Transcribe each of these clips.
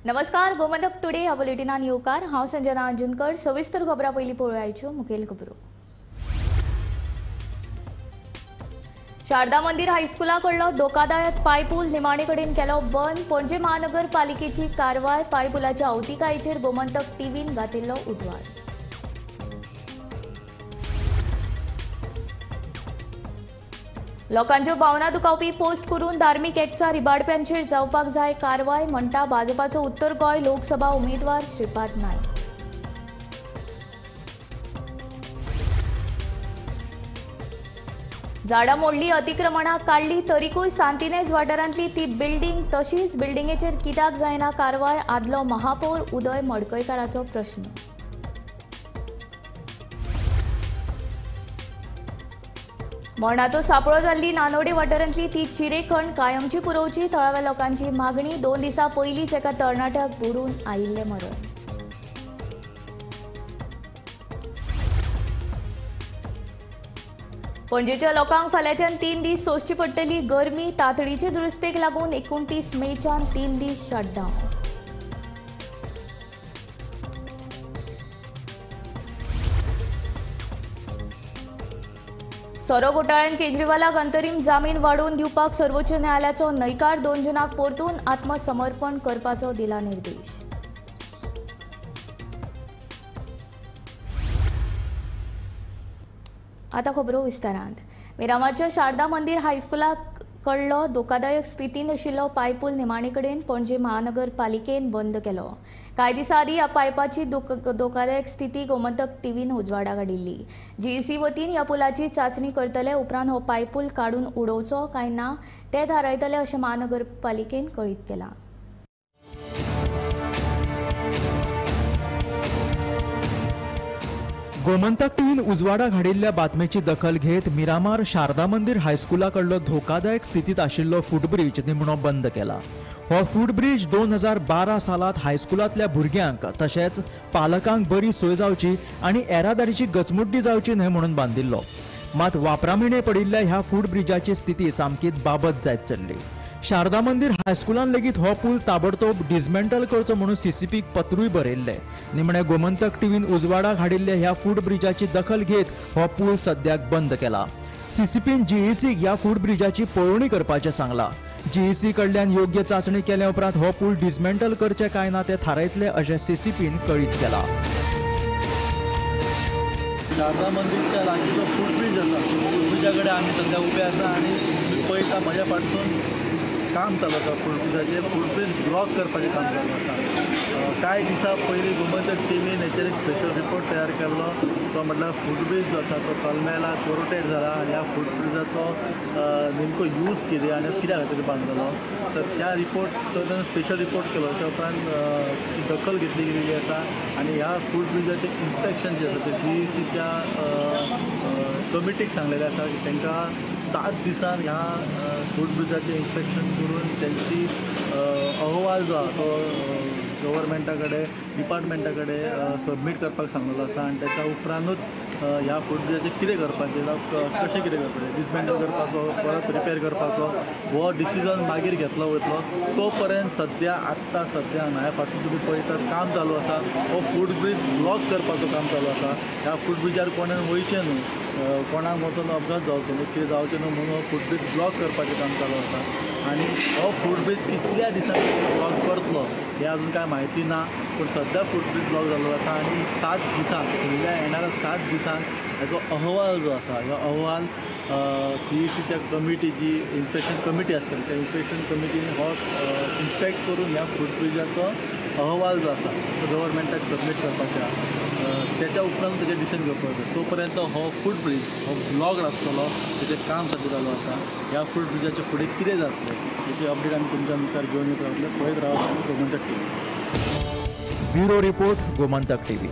नमस्कार, गोमंतक टुडे ह्या बुलेटिनान येवकार. हांव संजना अंजुनकर. सविस्तर खबरां पयलीं पळोवयाच्यो मुखेल खबरो. शारदा मंदिर हायस्कुला कडलो धोकादायक पायपूल निमाणे कडेन केलो बंद. पणजे महानगरपालिकेची कारवाय. पायपुलाच्या अवतिकायेचेर गोमंतक टीव्हीन घातिल्लो उजवाड. लोकांच्यो भावना दुखावपी पोस्ट करून धार्मीक एकचार इबाडप्यांचेर जावपाक जाय कारवाय, म्हणटा भाजपाचो उत्तर गोंय लोकसभा उमेदवार श्रीपाद नायक. झाडां मोडली, अतिक्रमणां काडली तरीकूय सांतिनेज वाठारांतली ती बिल्डींग तशीच. बिल्डिंगेचेर कित्याक जायना कारवाय, आदलो महापौर उदय मडकयकाराचो प्रश्न. मरणाचो सापळो जाल्ली नानोडे वाठारांतली ती चिरेखण कायमची पुरोवची थळाव्या लोकांची मागणी. 2 दिसां पयलींच एका तरणाट्याक बुडून आयिल्लें मरण. पणजेच्या लोकांक फाल्यांच्यान 3 दीस सोंसची पडटली गरमी. तातडीचे दुरुस्तेक लागून 29 मेच्यान 3 दीस शटडावन. सोरो घोटाळ्यान केजरीवालाक अंतरीम जामीन वाडोवन दिवपाक सर्वोच्च न्यायालयाचो न्हयकार. 2 जुनाक परतून आत्मसमर्पण करपाचो दिला निर्देश. आतां खबरो विस्तारांत. मिरामारच्या शारदा मंदिर हायस्कुलाक कडलो धोकादायक स्थितींत आशिल्लो पायपूल निमाणे कडेन पणजे महानगरपालिकेन बंद केलो. कांय दिसां आदीं ह्या पायपाची धोकादायक स्थिती गोमंतक टीव्हीन उजवाडाक हाडिल्ली. जीईसी वतीन ह्या पुलाची चांचणी करतले, उपरांत हो पायपूल काडून उडोवचो काय ना तें थारायतले अशें महानगरपालिकेन कळीत केलां. गोमंतक टीव्हीन उजवाडाक हाडिल्ल्या बातमेची दखल घेत मिरामार शारदा मंदिर हायस्कुला कडलो धोकादायक स्थितींत आशिल्लो फुटब्रीज निमणो बंद केला. हो फुटब्रीज 2012 सालांत हायस्कुलांतल्या भुरग्यांक तशेंच पालकांक बरी सोय जावची आनी येरादारीची गचमुड्डी जावची न्हय म्हणून बांदिल्लो. मात वापरामिणे पडिल्ल्या ह्या फुटब्रिजाची स्थिती सामकीच बाबत जायत चल्ली. शारदा मंदिर हायस्कुलान लेगीत हो पूल ताबडतोब डिसमेंटल करचो म्हणून सीसीपीक पत्रूय बरयल्लें. निमणे गोमंतक टीव्हीन उजवाडाक हाडिल्ल्या ह्या फुटब्रिजाची दखल घेत हो पूल सद्याक बंद केला. सीसीपीन जीईसीक ह्या फुटब्रिजाची पळोवणी करपाचें सांगलां. जीईसी कडल्यान योग्य चांचणी केल्या उपरांत हो पूल डिसमेंटल करचें काय ना तें थारायतले अशें सीसीपीन कळीत केलां. शारदा मंदिरच्या लागीं जो फुटब्रीज आसा, फुटब्रिजा कडेन आमी सद्या उबे आसा आनी पळयता म्हज्या फाटसून काम चालू आसा. फुटब्रिजाचेर फुटब्रीज ब्लॉक करपाचें काम चालू आसा. कांय दिसां पयलीं गोमंतक टिवीन हेचेर एक स्पेशल रिपोर्ट तयार केल्लो. तो म्हटल्यार फुटब्रीज जो आसा तो कलमेला कोरोटेड जाला आनी ह्या फुटब्रिजाचो नेमको यूज कितें आनी कित्या खातीर बांदलेलो, तर त्या रिपोर्ट तो ताणें स्पेशल रिपोर्ट केलो. त्या उपरांत ती दखल घेतली गेलेली आसा आनी ह्या फुटब्रिजाचें इन्स्पेक्शन जें आसा तें जीईसीच्या कमिटीक सांगलेलें आसा की तांकां 7 दिसान ह्या फुटब्रिजाचें इन्स्पेक्शन करून तांची अहवाल जो आसा तो गव्हर्मेंटा कडेन डिपार्टमेंटा कडेन सबमीट करपाक सांगलेलो आसा. आनी ताच्या उपरांतूच ह्या फुटब्रिजाचें कितें करपाचें, जावं कशें कितें करपाचें, डिसमेंटल करपाचो, परत रिपेर करपाचो, हो डिसिजन मागीर घेतलो वयतलो. तो पर्यंत सद्या आत्तां सद्या ह्या फाटसून तुमी पळयतात काम चालू आसा. हो फुटब्रीज ब्लॉक करपाचो काम चालू आसा. ह्या फुटब्रिजार कोणें वयचें न्हू, कोणाक वचून अपघात जावचो न्हू, कितें जावचें न्हू म्हणून हो फुटब्रीज ब्लॉक करपाचें काम चालू आसा. आनी हो फुटब्रीज कितल्या दिसांनी ब्लॉक करतलो हें अजून कांय म्हायती ना, पूण सद्या फुटब्रीज ब्लॉक जाल्लो आसा आनी 7 दिसांक, फुडल्या येणाऱ्या 7 दिसांक हेचो अहवाल जो आसा, हो अहवाल सीईसीच्या कमिटी जी इन्स्पेक्शन कमिटी आसतली त्या इन्स्पेक्शन कमिटीन हो इन्स्पेक्ट करून ह्या फुटब्रिजाचो अहवाल जो आसा तो गव्हर्मेंटाक सबमीट करपाचें आसा. त्याच्या उपरांत तेजें डिसिजन घेवपाक जाय. तो पर्यंत हो फुटब्रीज हो ब्लॉक आसतलो, तेचें काम सद्या चालू आसा. ह्या फुटब्रिजाचें फुडें कितें जातलें हेची अपडेट आमी तुमच्या मुखार घेवन येत रावतले. पळयत रावत Gomantak TV. Bureau report, Gomantak TV.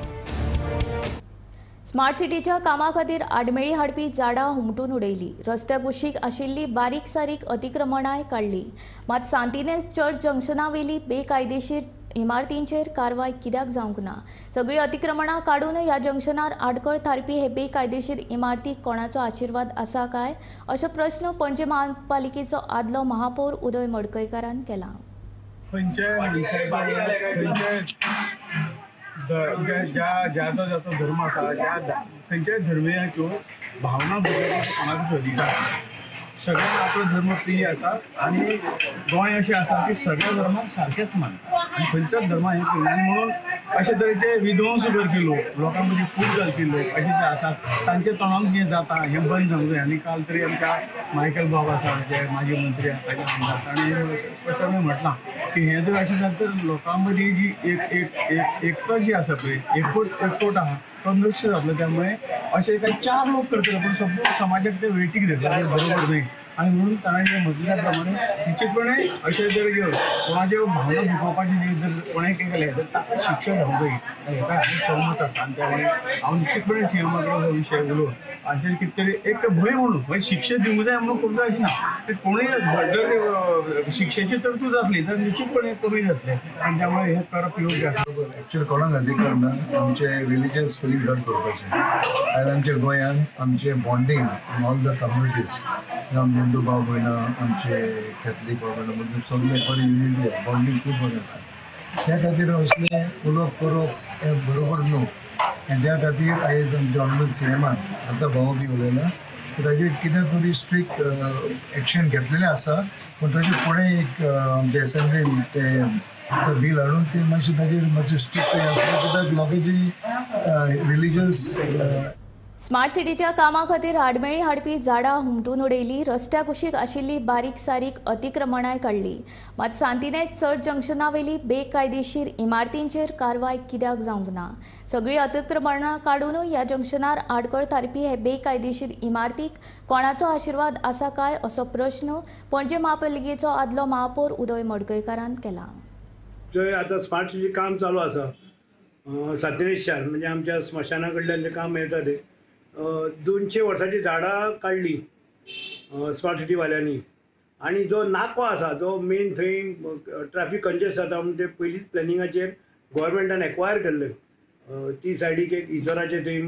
Smart सिटीच्या कामा खातीर आडमेळी हाडपी झाडां हुमटून उडयली. रस्त्या कुशीक आशिल्ली बारीक सारीक अतिक्रमणांय काडली. मात सांतिनेज चर्च जंक्शनावेली बेकायदेशीर इमारतींचेर कारवाय कित्याक जावंक ना? सगळीं अतिक्रमणां काडून ह्या जंक्शनार आडखळ थारपी हे बेकायदेशीर इमारतीक कोणाचो आशिर्वाद आसा काय, असो प्रश्न पणजे महापालिकेचो आदलो महापौर उदय मडकयकारान केला. खंयच्याय मनशाक खंयच्याय ज्या ज्याचो जाचो धर्म आसा ज्या खंयच्याय धर्मियांच्यो भावना कोणाकूच अधिकार. सगळ्यांक आपलो धर्म प्रिय आसा आनी गोंय अशें आसा की सगळ्या धर्माक सारकेच मानता आनी खंयच्याच धर्माक हें करिना. आनी म्हणून अशे तरेचे विध्वंस करपी लोक, लोकां मदीं फूट घालपी लोक अशे जे आसात तांच्या तोंडान हें जाता हें बंद जावंक जाय. आनी काल तरी आमच्या मायकल बाब आसा जे माजी मंत्री आतांचे आमदार, ताणें स्पश्टपणे म्हटलां की हें जर अशें जालें तर लोकां मदीं जी एक एक एक एकता जी आसा पळय, एकवट आहा तो नश्ट जातलो. त्यामुळे अशे काही चार लोक करतले पण संपूर्ण समाजाक ते वेटीक धरतले, बरोबर न्ही. आनी म्हणून ताणें जें म्हटलें त्या प्रमाणे निश्चितपणे अशें जर कोणाच्यो भावना दुखोवपाचें जर कोणें केलें तर ताका शिक्षा जावंक जाय हेका हांव सहमत आसा. आनी त्यामुळे हांव निश्चितपणे सीएमा कडेन हो विशय उलोवन आनी कितें तरी एक भंय म्हणून म्हणजे शिक्षा दिवंक जाय म्हणून करूंक जाय अशें ना, ते कोणूय जर शिक्षेची तरतूद जातली तर निश्चितपणे कमी जातलें आनी त्यामुळे हें करप योग्य आसा. एक्चुअली कोणाक अधिकार ना आमचे रिलिजियस फिलींग हर्ट करपाचें. आनी आमच्या गोंयांत आमचें bonding in all the communities, आमचे हिंदू भाव भयणां, आमचे कॅथलीक भाव भयणां मदीं सगळें बरें युनिटी बॉन्डींग खूब बरें आसा. त्या खातीर असलें उलोवप करप हें बरोबर न्हू. आनी त्या खातीर आयज आमच्या ऑनरेबल सीएमान आतां भाव बी उलयला ताजेर कितें तरी स्ट्रिक्ट एक्शन घेतलेलें आसा, पूण ताजे फुडें एक आमच्या एसेंब्लीन तें बील हाडून ते मातशें ताजेर मातशें स्ट्रिक्ट आसलें कित्याक लोकांची रिलिजियस. स्मार्ट सिटीच्या कामा खातीर आडमेळी हाडपी झाडां हुमटून उडयली, रस्त्या कुशीक आशिल्ली बारीक सारीक अतिक्रमणाय काडली. मात सांतिनेज चर्च जंक्शनावेली बेकायदेशीर इमारतींचेर कारवाय कित्याक जावंक ना? सगळीं अतिक्रमणां काडूनय ह्या जंक्शनार आडखळ थारपी हे बेकायदेशीर इमारतीक कोणाचो आशिर्वाद आसा काय असो प्रश्न पणजे महापालिकेचो आदलो महापौर उदय मडकयकारान केला. जंय आतां स्मार्ट सिटी काम चालू आसा सांतिनेज शार म्हणजे आमच्या स्मशाना कडल्यान जें काम येता तें 200 वर्सांची झाडां काडली स्मार्ट सिटीवाल्यांनी. आनी जो नाको आसा जो मेन थंय ट्रॅफिक कंजेस्ट जाता म्हणून ते पयलींच प्लॅनिंगाचेर गोवोरमेंटान एक्वायर केल्लें. ती सायडीक एक इजोराचें थंय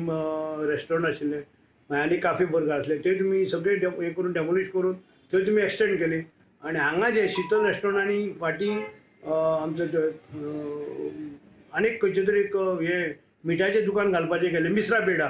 रेस्टॉरंट आशिल्लें, मागीर आनी काफी बर्गर आसले, थंय तुमी सगळे हें करून डेमोलिश करून थंय तुमी एक्सटेंड केली. आनी हांगा जे शितल रेस्टॉरंट आनी फाटीं आमचो आनीक खंयचें तरी एक हें मिठाचें दुकान घालपाचें केलें, मिश्रा पेडा,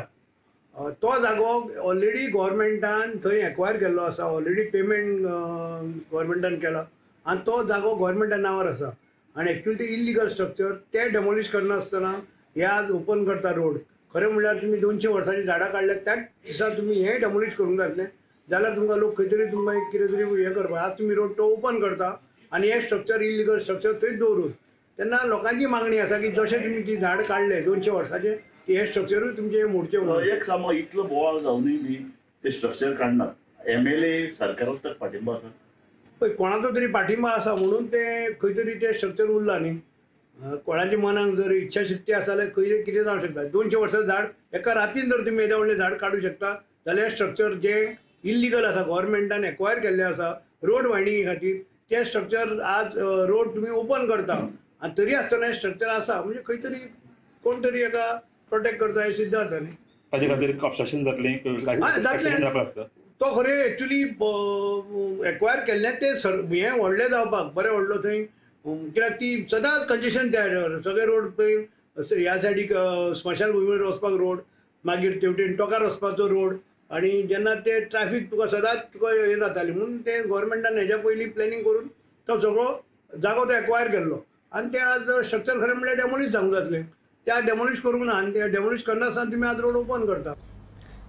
तो जागो ऑलरेडी गोवोरमेंटान थंय एक्वायर केल्लो आसा, ऑलरेडी पेमेंट गोवोरमेंटान केला आनी तो जागो गोवोरमेंटा नांवार आसा. आनी एक्चुअली ते इल्लिगल स्ट्रक्चर ते डेमोलिश करनासतना हे आज ओपन करता रोड. खरें म्हणल्यार तुमी 200 वर्सांची झाडां काडल्यात त्याच दिसा तुमी हें डेमोलिश करूंक जाय आसलें जाल्यार तुमकां लोक खंय तरी तुमकां एक कितें तरी हें करपाक. आज तुमी रोड तो ओपन करता आनी हें स्ट्रक्चर इल्लिगल स्ट्रक्चर थंयच दवरून तेन्ना लोकांची मागणी आसा की जशें तुमी ती झाड काडलें 200 वर्साचें हे स्ट्रक्चरूय तुमचें मोडचें. एक सामको इतलो बोवाळ जावनूय बी ते स्ट्रक्चर काडनात. एमएलए सरकाराचो ताका पाठिंबो आसा, पळय कोणाचो तरी पाठिंबा आसा म्हणून ते खंय तरी ते स्ट्रक्चर उरलां न्ही. कोणाच्या मनाक जर इच्छाशक्ती आसा जाल्यार खंय कितें जावंक शकता. 200 वर्सां झाड एका रातीन जर तुमी येदें व्हडलें झाड काडूंक शकता जाल्यार स्ट्रक्चर जें इल्लिगल आसा गोवोरमेंटान एक्वायर केल्लें आसा रोड वायडिंगे खातीर तें स्ट्रक्चर आज रोड तुमी ओपन करता आनी तरी आसतना हें स्ट्रक्चर आसा म्हणजे खंय तरी कोण तरी एका प्रोटेक्ट करता हें सिद्ध जाता न्ही. ताजे खातीर ऑब्स्ट्रक्शन जातलें, जातलें तो खरें एक्चुली एक्वायर केल्लें तें हें व्हडलें जावपाक बरें व्हडलो थंय, कित्याक ती सदांच कंजेशन त्या सगळे रोड पळय ह्या सायडीक स्मशानभुमीर वचपाक रोड, मागीर तेवटेन टोकार वचपाचो रोड, आनी जेन्ना ते ट्रॅफीक तुका सदांच तुका हें जातालें म्हणून ते गोवोरमेंटान हेज्या पयलीं प्लॅनिंग करून तो सगळो जागो तो एक्वायर केल्लो आनी ते आज स्ट्रक्चर खरें म्हणल्यार डेमोलिश जावंक जातलें. त्या डेमोलिश करूंक ना आनी ते डेमोलिश करनासतना तुमी आज रोड ओपन करता.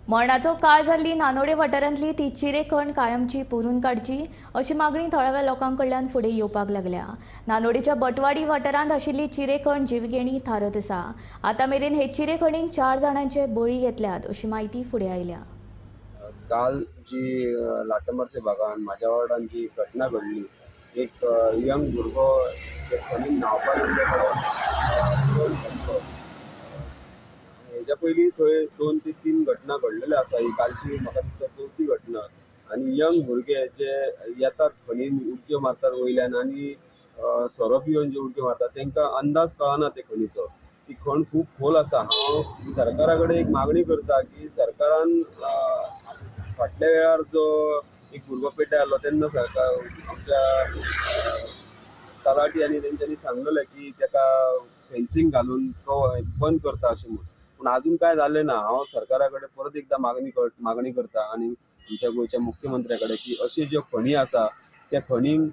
मरणाचो काळ जाल्ली नानोडे वाठारांतली ती चिरेखण कायमची पुरून काडची अशी मागणी थळाव्या लोकां कडल्यान फुडें येवपाक लागल्या. नानोडेच्या बटवाडी वाठारांत आशिल्ली चिरेखण जिवघेणी थारत आसा. आतां मेरेन हे चिरेखणीन 4 जाणांचे बळी घेतल्यात अशी म्हायती फुडें आयल्या. काल जी लाटमर्से भागान म्हाज्या वार्डान जी घटना घडली, एक यंग भुरगो खणीन न्हांवपाक गेल्ले कडेन, हेज्या पयलीं थंय 2 ते 3 घटना घडलेल्यो आसा. ही कालची म्हाका दिसता चवथी घटना. आनी यंग भुरगे जे येतात खणीन उडक्यो मारतात वयल्यान आनी सोरो पिवन जे उडक्यो मारतात तांकां अंदाज कळना ते खणीचो. ती खण खूब खोल आसा. हांव सरकारा कडेन एक मागणी करता की सरकारान फाटल्या वेळार जो एक भुरगो पेड्ड्यार आसलो तेन्ना सरकार आमच्या तलाठी आनी तेंच्यांनी सांगलेलें की तेका फेन्सिंग घालून तो बंद करता अशें म्हूण, पूण आजून काय जालें ना. हांव सरकारा कडेन परत एकदां मागणी करता आनी आमच्या गोंयच्या मुख्यमंत्र्या कडेन की अश्यो ज्यो खणी आसा त्या खणींक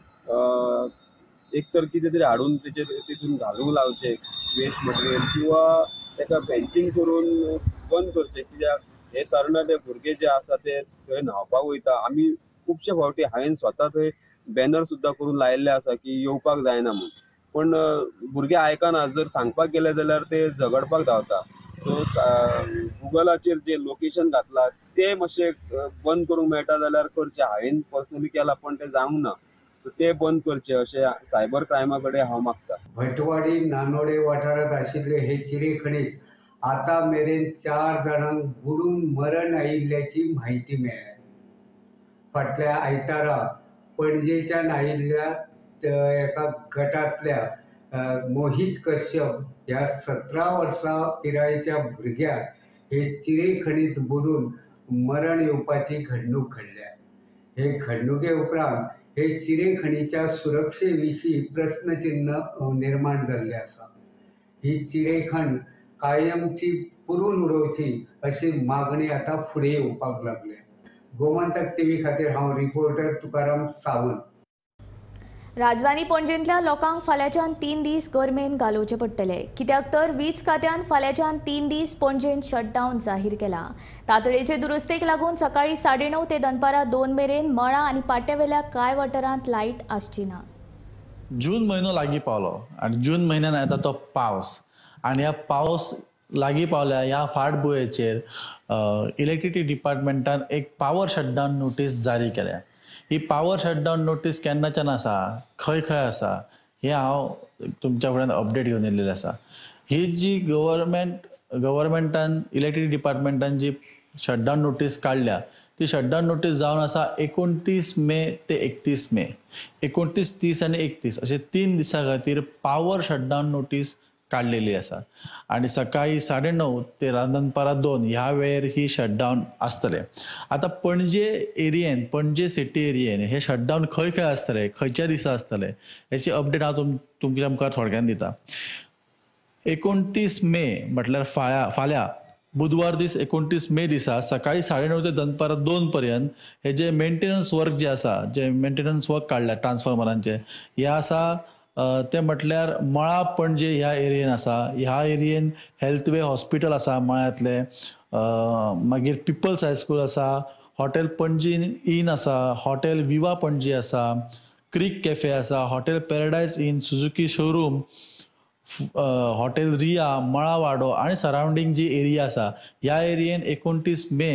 एक तर कितें तरी हाडून तेचेर तितून घालूंक लावचें वेस्ट मटेरियल किंवा तेका फेन्सिंग करून बंद करचें, कित्याक हे तरणाटे भुरगे जे आसा ते थंय न्हांवपाक वयता. आमी खुबशे फावटी हांवें स्वता थंय बॅनर सुद्दां करून लायिल्ले आसा की येवपाक जायना म्हूण, पूण भुरगे आयकना. जर सांगपाक गेले जाल्यार ते झगडपाक धांवता. सो गुगलाचेर जे लोकेशन घातला ते मातशें बंद करूंक मेळटा जाल्यार करचें. हांवें पर्सनली केलां पण तें जावंक ना, ते बंद करचे अशें सायबर क्रायमा कडेन हांव मागता. भटवाडी नानोडे वाठारांत आशिल्ले हे चिरेखणीत आतां मेरेन 4 जाणांक बुडून मरण आयिल्ल्याची म्हायती मेळ्ळ्या. फाटल्या आयतारा पणजेच्यान आयिल्ल्या एका गटांतल्या मोहित कश्यप ह्या 17 वर्सां पिरायेच्या भुरग्याक हे चिरेखणीत बुडून मरण येवपाची घडणूक घडल्या. हे घडणुके उपरांत हे चिरेखणीच्या सुरक्षे विशीं प्रस्नचिन्ह निर्माण जाल्लें आसा. ही चिरेखण कायमची पुरून उडोवची अशी मागणी आतां फुडें येवपाक लागल्या. गोमंतक टीव्ही खातीर हांव रिपोर्टर तुकाराम सावंत. राजधानी पणजेंतल्या लोकांक फाल्यांच्यान 3 दीस गरमेन घालोवचे पडटले, कित्याक तर वीज खात्यान फाल्यांच्यान 3 दीस पणजेन शटडावन जाहीर केला. तातडेचे दुरुस्तेक लागून सकाळी 9:30 ते दनपारां 2 मेरेन मळा आनी पाट्यावेल्या कांय वाठारांत लायट आसची ना. जून म्हयनो लागीं पावलो आनी जून म्हयन्यान येता तो पावस, आनी ह्या पावस लागीं पावल्या ह्या फाटभुंयेचेर इलेक्ट्रिसिटी डिपार्टमेंटान एक पावर शटडावन नोटीस जारी केल्या. ही पावर शटडावन नोटीस केन्नाच्यान आसा, खंय खंय आसा हें हांव तुमच्या फुड्यान अपडेट घेवन येयल्लें आसा. ही जी गव्हर्मेंटान इलेक्ट्रिसिटी डिपार्टमेंटान जी शटडावन नोटीस काडल्या ती शटडावन नोटीस जावन आसा 29 मे ते 31 मे, 29, 30 आनी 31 अशे 3 दिसां खातीर पावर शटडावन नोटीस काडलेली आसा. आनी सकाळी 9:30 ते दनपारां 2 ह्या वेळेर ही शटडावन आसतलें. आतां पणजे एरियेन, पणजे सिटी एरियेन हे शटडावन खंय खंय आसतलें, खंयच्या दिसा आसतलें हेची अपडेट हांव तुमच्या मुखार थोडक्यान दिता. 29 मे म्हटल्यार फाल्यां बुधवार दीस 29 मे दिसा सकाळी 9:30 ते दनपारां 2 पर्यंत हे जे मेंटेनन्स वर्क जे आसा, जे मेंटेनन्स वर्क काडल्या ट्रान्सफॉर्मरांचे हे आसा ते म्हटल्यार मळा पणजे ह्या एरियेन आसा. ह्या एरियेन हेल्थवे हॉस्पिटल आसा मळ्यांतलें, मागीर पिपल्स हायस्कूल आसा, हॉटेल पणजी इन आसा, हॉटेल विवा पणजी आसा, क्रीक कॅफे आसा, hotel Paradise Inn, Suzuki showroom, hotel Riya, Mala Wado आनी सरावंडींग जी एरिया आसा ह्या एरियेन 29 मे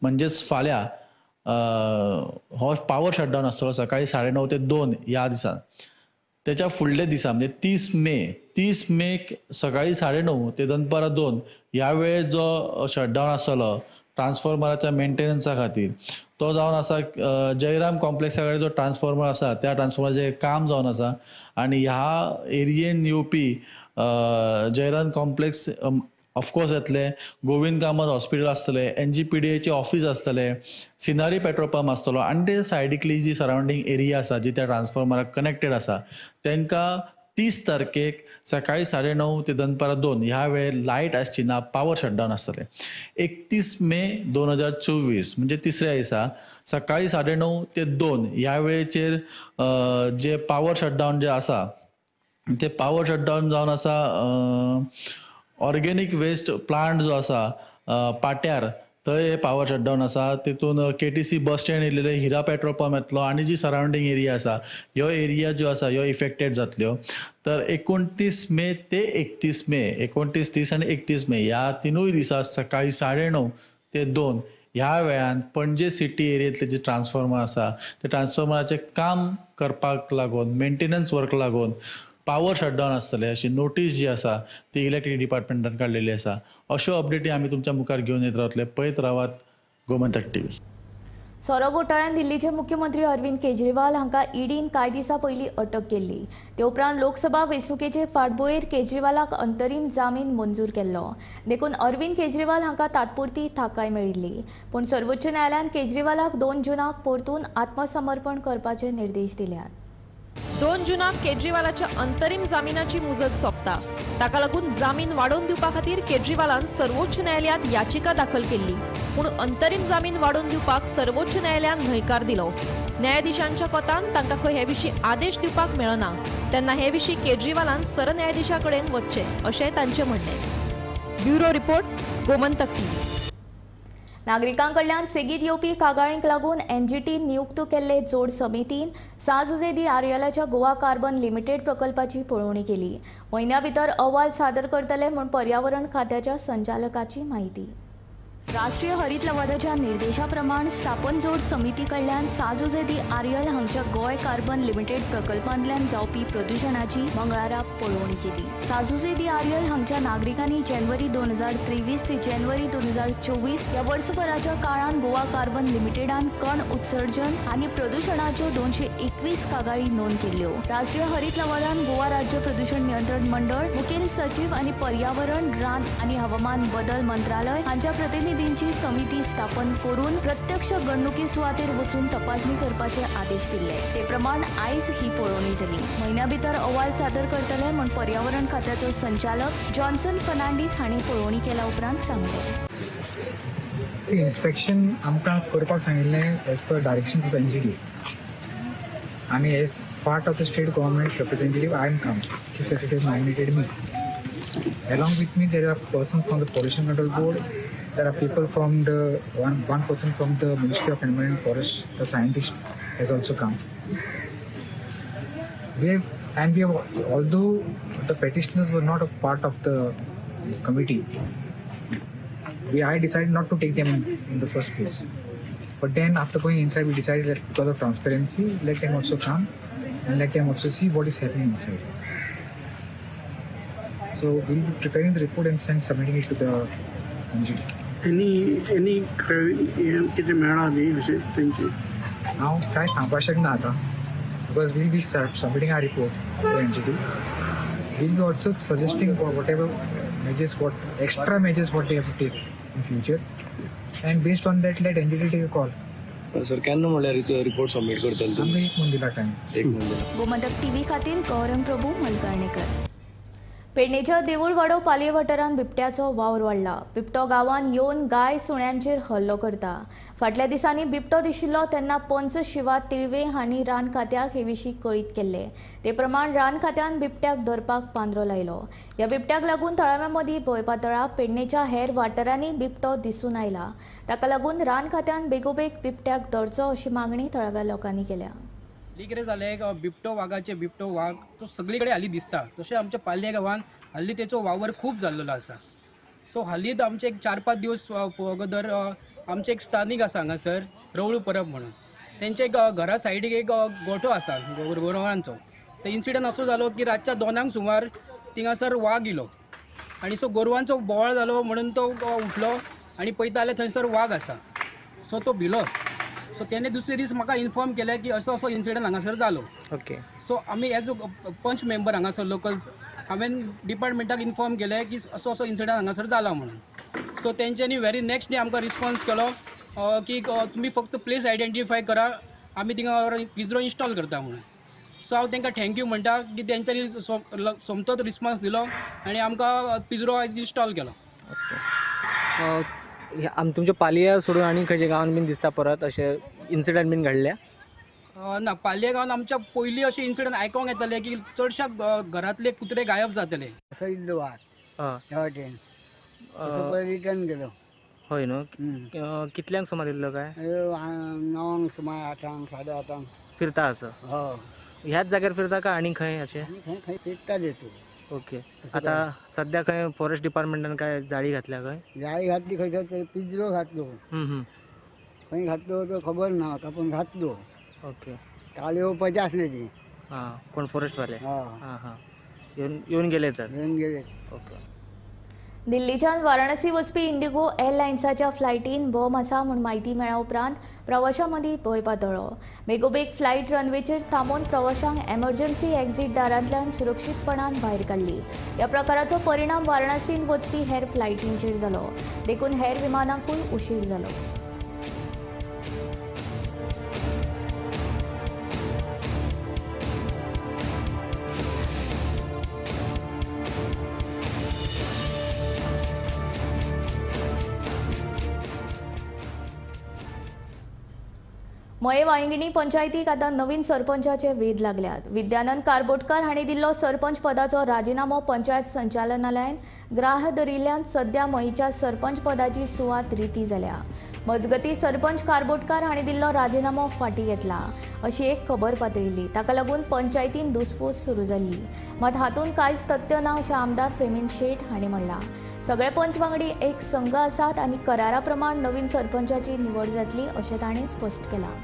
म्हणजेच फाल्यां हो पावर शटडावन आसतलो सकाळी 9:30 ते 2 ह्या दिसान. त्याच्या फुडल्या दिसा म्हणजे 30 मेक सकाळी 9:30 ते दनपारां 2 ह्या वेळेर जो शटडावन आसतलो ट्रान्सफॉर्मराच्या मेंटेनन्सा खातीर तो जावन आसा जयराम कॉम्प्लेक्सा कडेन जो ट्रान्सफॉर्मर आसा त्या ट्रान्सफॉर्मराचें काम जावन आसा. आनी ह्या एरियेन येवपी जयराम कॉम्प्लेक्स ऑफकोर्स येतलें, गोविंद कामत हॉस्पिटल आसतलें, NGPDAचें ऑफीस आसतलें, सिनारी पेट्रोल पंप आसतलो आनी ते सायडीकली जी सरावंडींग एरिया आसा जी त्या ट्रान्सफॉर्मराक कनेक्टेड आसा तांकां 30 तारखेक सकाळी 9:30 ते दनपारां 2 ह्या वेळेर लायट आसची ना, पावर शटडावन आसतलें. 31 मे 2024 म्हणजे तिसऱ्या दिसा सकाळी 9:30 ते 2 ह्या वेळेचेर जे पावर शटडावन जे आसा ते पावर शटडावन जावन आसा ऑर्गेनीक वेस्ट प्लांट जो आसा पाट्यार थंय हे पावर शटडावन आसा. तितून KTC bus stand येयलेलें, हिरा पेट्रोल पंप येतलो आनी जी सरावंडींग एरिया आसा ह्यो एरिया ज्यो आसा ह्यो इफेक्टेड जातल्यो. तर 29 मे ते 31 मे, 29, 30 आनी 31 मे ह्या तिनूय दिसा सकाळी 9:30 ते 2 ह्या वेळान पणजे सिटी एरियेंतले जे ट्रान्सफॉर्मर आसा ते ट्रान्सफॉर्मराचें काम करपाक लागून मेंटेनन्स वर्क लागून पावर शटडावन आसतलें अशी नोटीस जी आसा ती इलेक्ट्रिक डिपार्टमेंटान काडलेली आसा. अश्यो अपडेटी आमी तुमच्या मुखार घेवन येत रावतले. पळयत रावात गोमंतक टीव्ही. सोरो घोटाळ्यान दिल्लीचे मुख्यमंत्री अरविंद केजरीवाल हांकां ईडीन कांय दिसां पयलीं अटक केल्ली. ते उपरांत लोकसभा वेंचणुकेचे फाटभुंयेर केजरीवालाक अंतरीम जामीन मंजूर केल्लो. देखून अरविंद केजरीवाल हांकां तात्पुरती थाकाय मेळिल्ली. पूण सर्वोच्च न्यायालयान केजरीवालाक 2 जूनाक परतून आत्मसमर्पण करपाचे निर्देश दिल्यात. 2 जूनाक केजरीवालाच्या अंतरीम जामिनाची मुजत सोंपता. ताका लागून जामीन वाडोवन दिवपा खातीर केजरीवालान सर्वोच्च न्यायालयांत याचिका दाखल केल्ली. पूण अंतरीम जामीन वाडोवन दिवपाक सर्वोच्च न्यायालयान न्हयकार दिलो. न्यायाधीशांच्या कोतान तांकां खंय हे विशीं आदेश दिवपाक मेळना. तेन्ना हे विशीं केजरीवालान सरन्यायाधीशा कडेन वचचें अशें तांचें म्हणणें. Bureau report, Gomantak TV. नागरिकां कडल्यान सेगीत येवपी कागाळींक लागून एनजीटी नियुक्त केल्ले जोड समितीन सां जुझे दी आर्यलाच्या गोवा कार्बन लिमिटेड प्रकल्पाची पळोवणी केली. म्हयन्या भितर अहवाल सादर करतले म्हूण पर्यावरण खात्याच्या संचालकाची म्हायती. राष्ट्रीय हरित लवादाच्या निर्देशा प्रमाण स्थापन जोड समिती कडल्यान सां जुझे दी आर्यल हांगच्या गोंय कार्बन लिमिटेड प्रकल्पांतल्यान जावपी प्रदुशणाची मंगळारा पळोवणी केली. सां जुझे दी आर्यल हांगच्या नागरिकांनी जानेवारी 2023 ते जानेवारी 2024 ह्या वर्सभराच्या काळांत गोवा कार्बन लिमिटेडान कण उत्सर्जन आनी प्रदुशणाच्यो 221 कागाळी नोंद केल्ल्यो. राष्ट्रीय हरित लवादान गोवा राज्य प्रदुशण नियंत्रण मंडळ, मुखेल सचीव आनी पर्यावरण, रान आनी हवामान बदल मंत्रालय हांच्या प्रतिनिधींची समिती स्थापन करून प्रत्यक्ष घडणुकी सुवातेर वचून तपासणी करपाचे आदेश दिले. ते प्रमाण आयज ही पळोवणी जाली. म्हयन्या भितर अहवाल सादर करतले म्हूण पर्यावरण खात्याचो संचालक जॉन्सन फर्नांडीस हांणी पळोवणी केल्या उपरांत सांगलें. इन्स्पेक्शन आमकां करपाक सांगिल्लें as per direction of NGT आनी as part of the state government representative I am come. Chief secretary nominated me. Along with me there are persons from the pollution control board. There are people from the one person from the Ministry of Environment and Forest, the scientist has also come. We have, although the petitioners were not a part of the committee, I decided not to take them in the first place. But then after going inside, we decided that because of transparency, let them also come and let them also see what is happening inside. So we'll be preparing the report and submitting it to the NGT. Any कितें मेळ्ळां न्ही अशें तेंची? हांव कांय सांगपाक शकना आतां, because we'll be submitting our report to NGT. We'll be also suggesting whatever measures, what extra measures what they have to take in future, and based on that let NGT take a call. Sir, केन्ना म्हणल्यार report submit करतले तुमी? एक month दिला time. एक month दिला. Gomantak TV खातीर गौरंग प्रभू मलकार्णेकर. पेडणेच्या देवूळवाडो पालये वाठारांत बिबट्याचो वावर वाडला. बिबटो गांवांत येवन गाय सुण्यांचेर हल्लो करता. फाटल्या दिसांनी बिबटो दिशिल्लो तेन्ना पंच शिवा तिळवे हांणी रान खात्याक हे विशीं कळीत केल्लें. ते प्रमाण रान खात्यान बिबट्याक धरपाक पांदरो लायलो. ह्या बिबट्याक लागून थळाव्यां मदीं भंय पातळ्ळा. पेडणेच्या हेर वाठारांनी बिबटो दिसून आयला. ताका लागून रान खात्यान बेगोबेग बिबट्याक धरचो अशी मागणी थळाव्या लोकांनी केल्या. कितें जालें, बिबटो वागाचे बिबटो वाग तो सगळे कडेन हालीं दिसता. तशें आमच्या पालये गांवांत हालीं तेचो वावर खूब जाल्लो आसा. सो हालींच आमचे एक 4-5 दिवस अगोदर आमचे एक स्थानीक आसा हांगासर रवळू परब म्हणून, तेंचे एक घरा सायडीक एक गोठो आसा गोरवांचो. ते इन्सिडंट असो जालो की रातच्या 2 सुमार थिंगासर वाग येयलो आनी सो गोरवांचो बोवाळ जालो म्हणून तो उठलो आनी पळयता जाल्यार थंयसर वाग आसा. सो तो भिलो. सो तेणे दुसरे दीस म्हाका इन्फॉर्म केलें की असो असो इन्सिडंट हांगासर जालो. ओके. सो आमी एज अ पंच मेंबर हांगासर लोकल हांवें डिपार्टमेंटाक इन्फॉर्म केलें की असो असो इन्सिडंट हांगासर जाला म्हणून. सो तेंच्यांनी व्हेरी नेक्स्ट डे आमकां रिस्पॉन्स केलो की तुमी फक्त प्लेस आयडेंटिफाय करा, आमी थिंगा पिंजरो इन्स्टॉल करता म्हणून. सो हांव तांकां thank you म्हणटा की तेंच्यांनी सोमतोच रिस्पॉन्स दिलो आनी आमकां पिंजरो आयज इन्स्टॉल केलो. तुमच्या पालया सोडून आनी खंयच्या गांवान बीन दिसता परत अशें इन्सिडंट बीन घडल्या? ना, पालये गांवान आमच्या पयलीं अशें इन्सिडंट आयकोंक येताले की चडश्या घरांतले कुत्रे गायब जातले. असो इल्लो वाग ह्या वाटेन रिटर्न गेलो. हय न्हू? कितल्यांक सुमार इल्लो काय? 9 सुमार, 8, 8:30 फिरता असो? हय. ह्याच जाग्यार फिरता काय आनी खंय अशें? खंय खंय फिरताले तूं. ओके. आता सध्या खंय फॉरेस्ट डिपार्टमेंटान काय जाळी घातल्या खंय? जाळी घातली खंय तरी, पिंजरो घातलो. खंय घातलो तो खबर ना म्हाका, पूण घातलो. ओके. काल येवपाचे आसले ती. हां, कोण फॉरेस्टवाले? हां हां, येवन गेले तर? येवन गेले. ओके. दिल्लीच्यान वाराणसी वचपी इंडिगो एअरलायन्साच्या फ्लायटीन बॉम्ब आसा म्हूण म्हायती मेळ्ळ्या उपरांत प्रवाशां मदीं भंय पातळ्ळो. बेगोबेग फ्लायट रनवेचेर थांबोवन प्रवाशांक एमर्जन्सी एक्झिट दारांतल्यान सुरक्षीतपणान भायर काडली. ह्या प्रकाराचो परिणाम वाराणसींत वचपी हेर फ्लायटींचेर जालो, देखून हेर विमानांकूय उशीर जालो. मये वायंगिणी पंचायतीक आतां नवीन सरपंचाचे वेध लागल्यात. विद्यानंद कारबोटकर हांणी दिल्लो सरपंच पदाचो राजिनामो पंचायत संचालनालयान ग्राह्य धरिल्ल्यान सध्या मयेच्या सरपंच पदाची सुवात रिती जाल्या. मजगती सरपंच कारबोटकर हांणी दिल्लो राजिनामो फाटीं घेतला अशी एक खबर पातळिल्ली. ताका लागून पंचायतीन दुसफूस सुरू जाल्ली. मात हातूंत कांयच तथ्य ना अशें आमदार प्रेमेंद्र शेट हांणी म्हणलां. सगळे पंच वांगडी एक संघ आसात आनी करारा प्रमाण नवीन सरपंचाची निवड जातली अशें तांणी स्पश्ट केलां.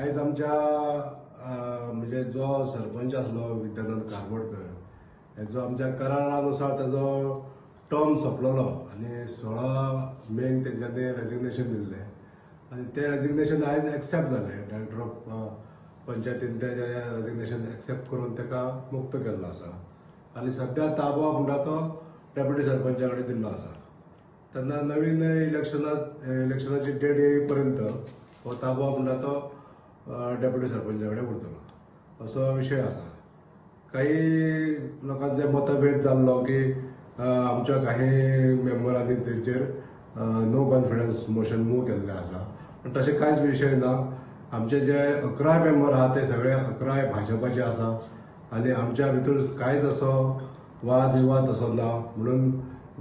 आयज आमच्या म्हणजे जो सरपंच आसलो विद्यानंद कारबोटकर हेजो आमच्या करारानुसार ताजो टर्म सोंपलेलो आनी 16 मेक तेंच्यांनी रेजिग्नेशन दिल्लें आनी तें रेजिग्नेशन आयज एक्सेप्ट जालें. डायरेक्टर ऑफ पंचायतीन तें रेजिग्नेशन एक्सेप्ट करून ताका मुक्त केल्लो आसा आनी सद्या ताबो म्हणटा तो डेप्युटी सरपंचा कडेन दिल्लो आसा. तेन्ना नवीन इलेक्शनाची डेट येई पर्यंत हो ताबो म्हणटा तो डेप्युटी सरपंचा कडेन उरतलो असो विशय आसा. काही लोकांचे मतभेद जाल्लो की आमच्या काही मेंबरांनी तेचेर नो कॉन्फिडन्स मोशन मूव केल्लें आसा, पूण तशें कांयच विशय ना. आमचे जे 11 मेंबर आहा ते सगळे 11 भाजपाचे आसा आनी आमच्या भितर कांयच असो वाद विवाद असो ना. म्हणून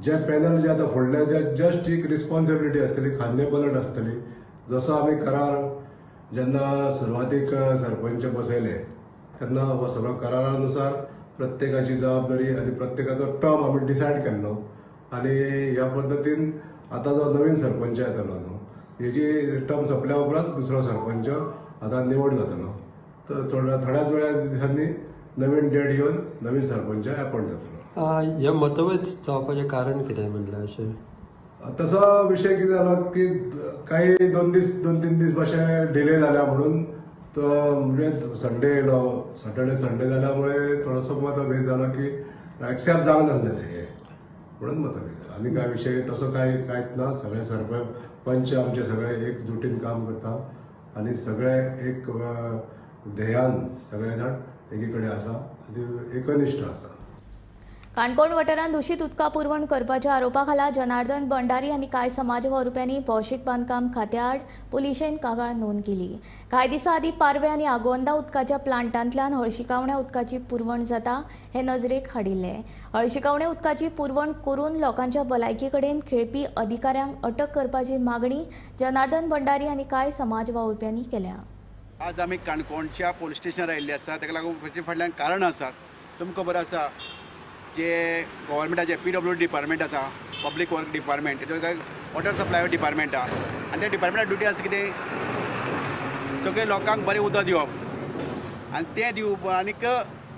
जे पॅनल जे आतां फुडले जे जस्ट एक रिस्पॉन्सिबिलिटी आसतली, खांदे पलट आसतली. जसो आमी करार जेन्ना सुरवातीक सरपंच बसयले तेन्ना हो सगळो करारानुसार प्रत्येकाची जबाबदारी आनी प्रत्येकाचो टर्म आमी डिसायड केल्लो आनी ह्या पद्दतीन आतां जो नवीन सरपंच येतलो न्हू हेजी टर्म सोंपल्या उपरांत दुसरो सरपंच आतां निवड जातलो. तर थोड्याच वेळा दिसांनी नवीन डेट येवन नवीन सरपंच एपॉयंट जातलो. हे मतभेद जावपाचें कारण कितें म्हणल्यार अशें तसो विशय कितें जालो की काही 2-3 दीस मातशे डिले जाल्या म्हणून तो म्हणजे संडे येयलो, सॅटर्डे संडे जाल्यामुळे थोडोसो मतभेद जालो की एक्सेप्ट जावंक नासलें तें, म्हणून मतभेद जालो. आनी काय विशय तसो काय कांयच ना. सगळे सरपंच पंच आमचे सगळे एकजुटीन काम करता आनी सगळे एक ध्येयान सगळे जाण एकी कडेन आसा आनी एकनिश्ठ आसा. काणकोण वाठारांत दूषित उदका पुरवण करपाच्या आरोपा खाला जनार्दन भंडारी आनी कांय समाज वावुरप्यांनी भौशीक बांदकाम खात्या आड पुलिशेन कागाळ नोंद केली. कांय दिसां आदीं पारवे आनी आगोंदा उदकाच्या प्लांटांतल्यान हळशिकावण्या उदकाची पुरवण जाता हें नजरेक हाडिल्लें. हळशिकावण्या उदकाची पुरवण करून लोकांच्या भलायकी कडेन खेळपी अधिकाऱ्यांक अटक करपाची मागणी जनार्दन भंडारी आनी कांय समाज वावुरप्यांनी केल्या. आज आमी काणकोणच्या पोलीस स्टेशनार आयिल्ले आसा. ताका लागून ताचे फाटल्यान कारण आसा. तुमकां खबर आसा जे गव्हर्मेंटाचे PWD department आसा, पब्लीक वर्क डिपार्टमेंट, तेजे वॉटर सप्लाय डिपार्टमेंट आसा आनी त्या डिपार्टमेंटा ड्युटी आसा कितें सगळे लोकांक बरें उदक दिवप आनी तें दिवप आनीक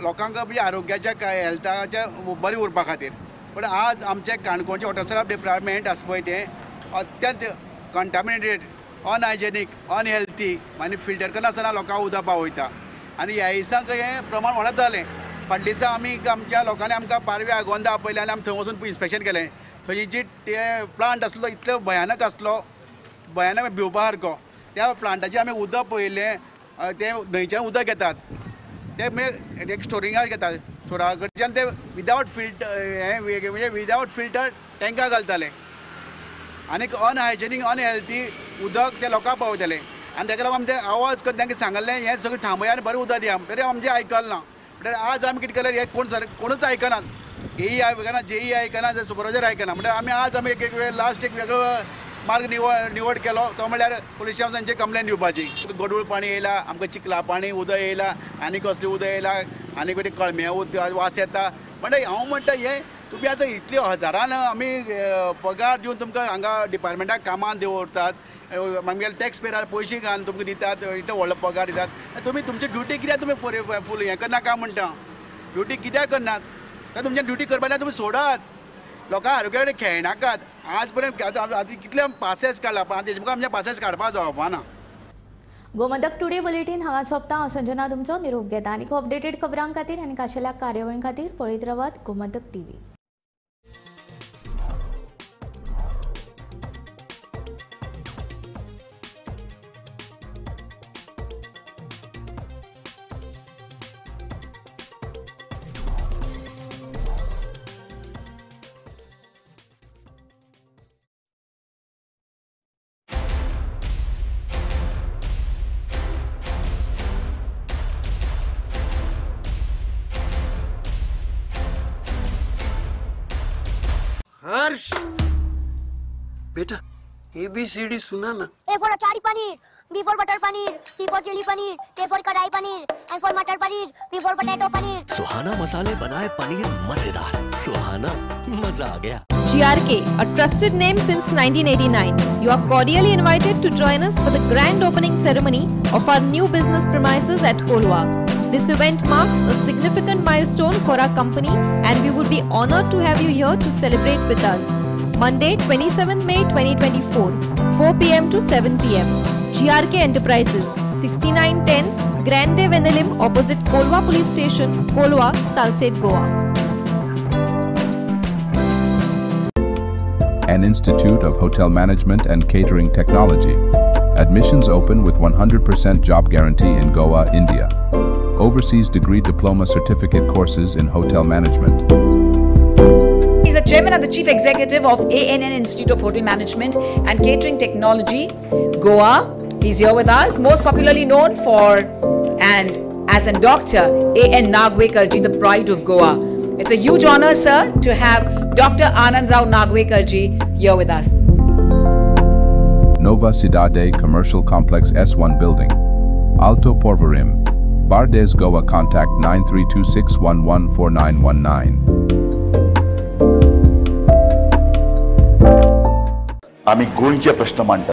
लोकांक म्हणजे आरोग्याच्या काय हेल्थाच्या बरें उरपा खातीर. पण आज आमचे काणकोणचें वॉटर सप्लाय डिपार्टमेंट आसा पळय तें अत्यंत कंटामिनेटेड, अनहायजेनीक, अनहेल्थी आनी फिल्टर करनासतना लोकांक उदक पावयता आनी ह्या दिसांक हें प्रमाण वाडत जालें. फाटल्या दिसा आमी आमच्या लोकांनी आमकां पारवे आगोंदा आपयलें आनी आमी थंय वचून इन्स्पेक्शन केलें. थंय जी ते प्लांट आसलो इतलो भयानक आसलो, भयानक भिवपा सारको. त्या प्लांटाचें आमी उदक पळयलें, तें न्हंयच्यान उदक घेतात, तें मागीर एक स्टोरिंगाक घेतात, स्टोरा कडच्यान ते विदावट फिल्टर हें म्हणजे विदावट फिल्टर टँका घालताले आनीक अनहायजेनीक अनहेल्थी उदक ते लोकांक पावयताले. आनी ताका लागून आमी ते आवाज करून तांकां सांगलें हें सगळें थांबया आनी बरें उदक दिया, तरी आमचें आयकलें ना. म्हणल्यार आज आमी कितें केलें हें कोण सर कोणूच आयकनात, एई आयकना, जेई आयकना, सुपरवायजर आयकना. म्हणल्यार आमी आज आमी एक वेळ लास्ट एक वेगळो मार्ग निवड केलो तो म्हणल्यार पुलीस स्टेशनाचेर कंप्लेन दिवपाची. गडूळ पाणी येयला, आमकां चिखला पाणी उदक येयला, आनी कसलें उदक येयला, आनी कितें कळम्या उदक वास येता. म्हणल्यार हांव म्हणटा हें तुमी आतां इतले हजारान आमी पगार दिवन तुमकां हांगा डिपार्टमेंटाक कामान दवरतात, आमगेले टॅक्स पेयर पयशे घालून तुमकां दितात, इतलो व्हडलो पगार दितात, तुमी तुमची ड्युटी कित्याक तुमी फूल हें करना म्हणटा? ड्युटी कित्याक करनात? काय तुमच्या ड्युटी करपाक तुमी सोडात, लोकां आरोग्या कडेन खेळनाकात. आज पर्यंत आतां कितले पासेस काडला, पण तेजे मुखार आमचे पासेस काडपाक जावपा ना. गोमंतक टुडे बुलेटीन हांगा सोंपता. हांव संजना तुमचो निरोप घेता. आनी अपडेटेड खबरां खातीर आनी खाशेल्या कार्यावळीं खातीर पळयत रावात गोमंतक टीव्ही. हर्ष बेटा एबीसीडी सुना ना। A for achari paneer, B for butter paneer, C for chilli paneer, K for kadai paneer, M for matar paneer, P for potato paneer. Suhana मसाले बनाए पनीर मजेदार, सुहाना मजा आ Gaya. GRK, a trusted name since 1989. You are cordially invited to join us for the grand opening ceremony of our new business premises at Kolwa. This event marks a significant milestone for our company and we would be honored to have you here to celebrate with us. Monday, 27 May 2024, 4 p.m. to 7 p.m. GRK Enterprises, 6910 Grande Venelim, opposite Kolwa Police Station, Kolwa, Salsette, Goa. An Institute of Hotel Management and Catering Technology. Admissions open with 100% job guarantee in Goa, India. Overseas degree diploma certificate courses in hotel management. He's the chairman and the chief executive of ANN Institute of Hotel Management and Catering Technology, Goa. He's here with us, most popularly known for and as a doctor, A.N. Nagvekar ji, the pride of Goa. It's a huge honor, sir, to have Dr. Anand Rao Nagvekar ji here with us. Nova Cidade Commercial Complex S1 Building, Alto Porvorim, Bardez, Goa. Contact 9326114919. आमी गोंयचे प्रश्न मांडटात.